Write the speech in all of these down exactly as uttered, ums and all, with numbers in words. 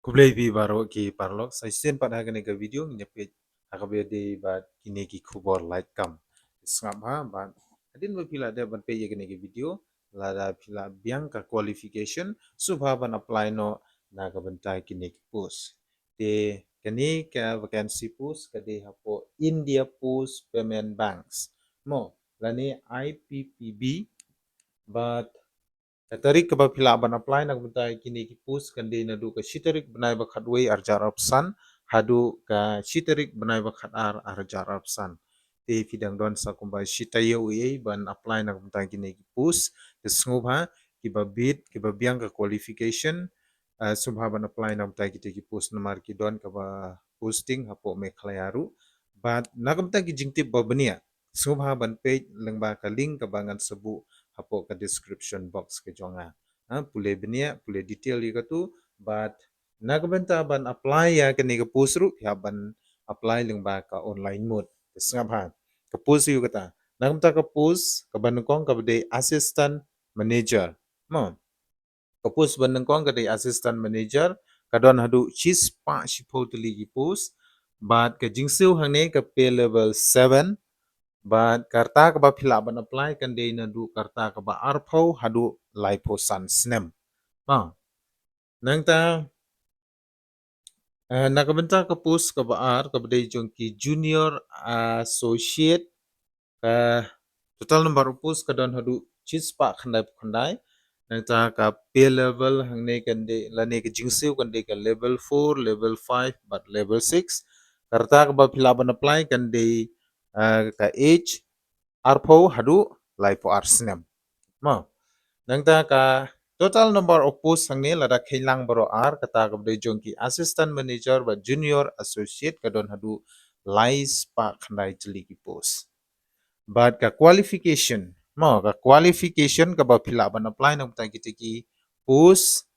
Khublei phi baroh ki paralok, sa shisien pat ha kane ka video ngin ïa peit ha kaba ïadei bad kine ki khubor lait kam. Sngap ha, bad hadien ba phi la dep ban peit ïa kane ka video, lada phi la biang ka qualification, sngewbha ban apply noh na ka bynta kine ki post. Te kane ka vacancy post ka dei hapoh India Post Payment Banks, mo, lane I P P B. Bad ka tarik kaba phi lah ban apply na ka bynta kine ki post kan dei naduh ka shi tarik bnai ba khatwei arhajar arphew san haduh ka shi tarik bnai ba khatar arhajar arphew san. Te phi dang don sa kumba shi taïew ei ei ban apply na ka bynta kine ki post. Te sngewbha kiba bit, kiba biang ka qualification, ah, sngewbha ban apply na ka bynta kite ki post namar ki don kaba posting hapoh Meghalaya ruh. Bad na ka bynta ki jingtip ba bniah, sngewbha ban peit lyngba ka link kaba ngan sa buh hapoh ka description box ka jong nga. Ha, pule bniah, pule detail ïa katu, bad na ka bynta ban apply ïa kane ka post ruh, phi hap ban apply lyngba ka online mode. Te sngap ha. Ka post ïa kata. Na ka bynta ka post kaba nyngkong kaba dei assistant manager. Mo. Ka post ba nyngkong ka dei assistant manager, ka don haduh shispah shiphew tylli ki post, bad ka jingsiew hangne ka pay level seven, bad ka rta kaba phi lah ban apply kan dei naduh ka rta kaba arphew haduh laiphew san snem. Ba. Nangta, eh, na ka bynta ka post kaba ar, kaba dei jong ki junior associate, ka total number of post ka don haduh shispah khyndai phew khyndai. Nangta ka pay level hangne kan dei, lane ka jingsiew kan dei ka level four, level five, bad level six. Ka rta kaba phi lah ban apply kan dei, eh, ka age arphew haduh laiphew ar snem. Mo. Nangta ka total number of post hangne lada kheiñ lang baroh ar, kata kaba dei jong ki assistant manager bad junior associate ka don haduh laispah khyndai tylli ki post. Bad ka qualification, mo, ka qualification kaba phi lah ban apply na ka bynta kite ki post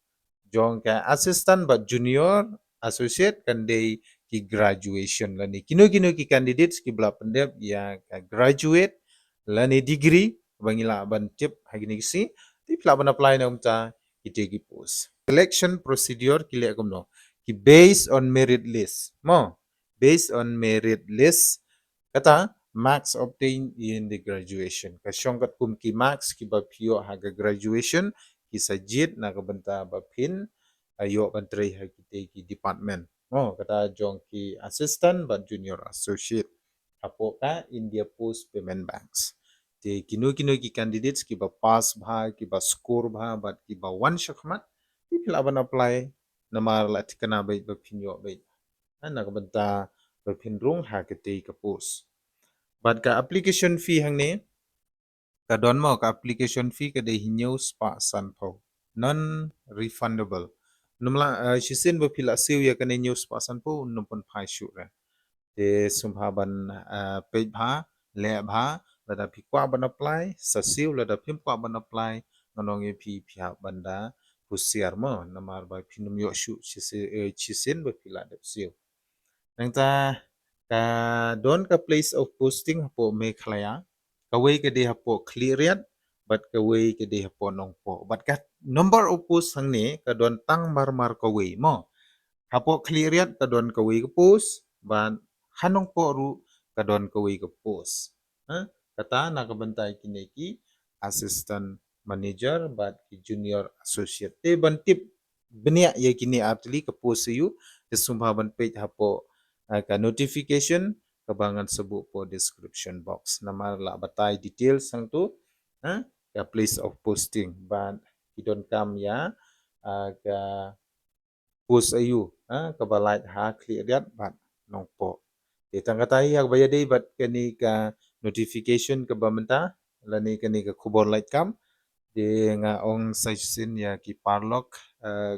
jong ka assistant bad junior associate kan dei ki graduation lane kino kino ki candidates kiba la pyndep ïa ka graduate lane degree ba ngi lah ban tip ha kine ki sngi, te phi lah ban apply na ka bynta kite ki post. Selection procedure ki leh kumno? Ki based on merit list. Mo, based on merit list. Kata, marks obtained in the graduation. Ka shong katkum ki marks kiba phi ïoh ha ka graduation, ki sa jied na ka bynta ba phin, ah, ïoh ban trei ha kite ki department. Mo, kata jong ki assistant bad junior associate hapoh ka India Post Payment Banks. Te kino kino ki candidates kiba pass bha, kiba score bha, bad kiba wan shakhmat, te phi lah ban apply, namar la thikna beit ba phin ïoh beit. Ha, na ka bynta ba phin rung ha kite ka post. Bad ka application fee hangne, ka don mo, ka application fee ka dei hynñiew spah sanphew. Non refundable. Namar la, eh, shisien ba phi la siew ïa kane hynñiew spah sanphew, nym pynphai shuh re. Te sngewbha ban, eh, peit bha, leh bha, lada phi kwah ban apply, sa siew, lada phim kwah ban apply, ngan ong ïa phi, phi hap ban da husiar mo, namar ba phin nym ïoh shuh shisien, eh, shisien ba phi la dep siew. Nangta ka don ka place of posting hapoh Meghalaya, kawei ka dei hapoh Khliehriat, bad kawei ka dei hapoh Nongpoh. Bad ka number of post hangne ka don tang marmar kawei mo. Hapoh Khliehriat ka don kawei ka post, bad ha Nongpoh ruh ka don kawei ka post. Ha? Kata na ka bynta kine ki assistant manager bad ki junior associate. Te ban tip bniah ïa kine ar tylli ka post aïu, te sngewbha ban peit hapoh, ah, ka notification kaba ngan sa buh hapoh description box. Namar la batai details hangtu, ha, ka place of posting bad ki donkam ïa, ah, ka post aïu, ha, kaba lait ha Khliehriat bad Nongpoh. Te tang kata hi ha kaba ïadei bad kane ka notification kaba mynta, lane kane ka khubor lait kam. Te nga ong sa shisien ïa ki paralok, eh,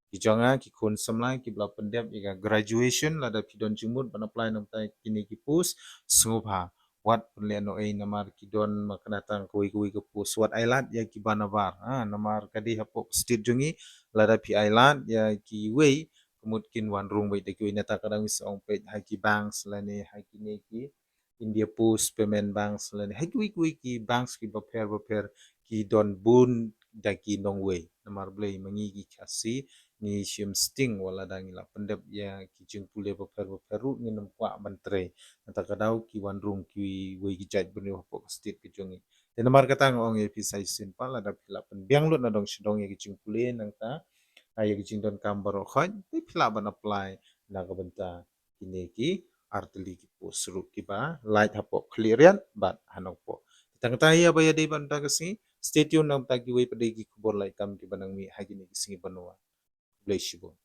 ki jong nga, ki khun samla kiba la pyndep ïa ka graduation, lada phi don jingmut ban apply na ka bynta kine ki post, sngewbha wat pynlehnohei namar ki don ma kane tang kawei kawei ka post. Wat ailad ïa kiba nabar, ha, namar ka dei hapoh state jong ngi, lada phi ailad ïa kiwei, ka mut kin wan rung beit da kiwei. Nangta ka dang sa ong peit ha ki banks lane ha kine ki India Post Payment Banks lane ha kiwei kiwei ki banks kiba pher bapher, ki don bun da ki nongwei. Namar balei? Ma ngi ki Khasi ngi shim sting, wat lada ngi la pyndep ïa ki jingpule bapher bapher ruh ngin ym kwah ban trei. Nangta ka daw ki wan rung kiwei ki jait bynriew hapoh ka state ka jong ngi. Te namar kata nga ong ïa phi sa shisien pat, lada phi lah pynbiang lut na dong sha dong ïa ki jingpule nangta, ah, ïa ki jingdonkam baroh khoit, te phi lah ban apply na ka bynta kine ki artylli ki post ruh kiba lait hapoh Khliehriat bad ha Nongpoh. Tang kata ïa ba ïadei bad mynta ka sngi, stay tuned na bynta kiwei pat de ki khubor lait kam kiba nang mih ha kine ki sngi ban wan. Khublei shibun.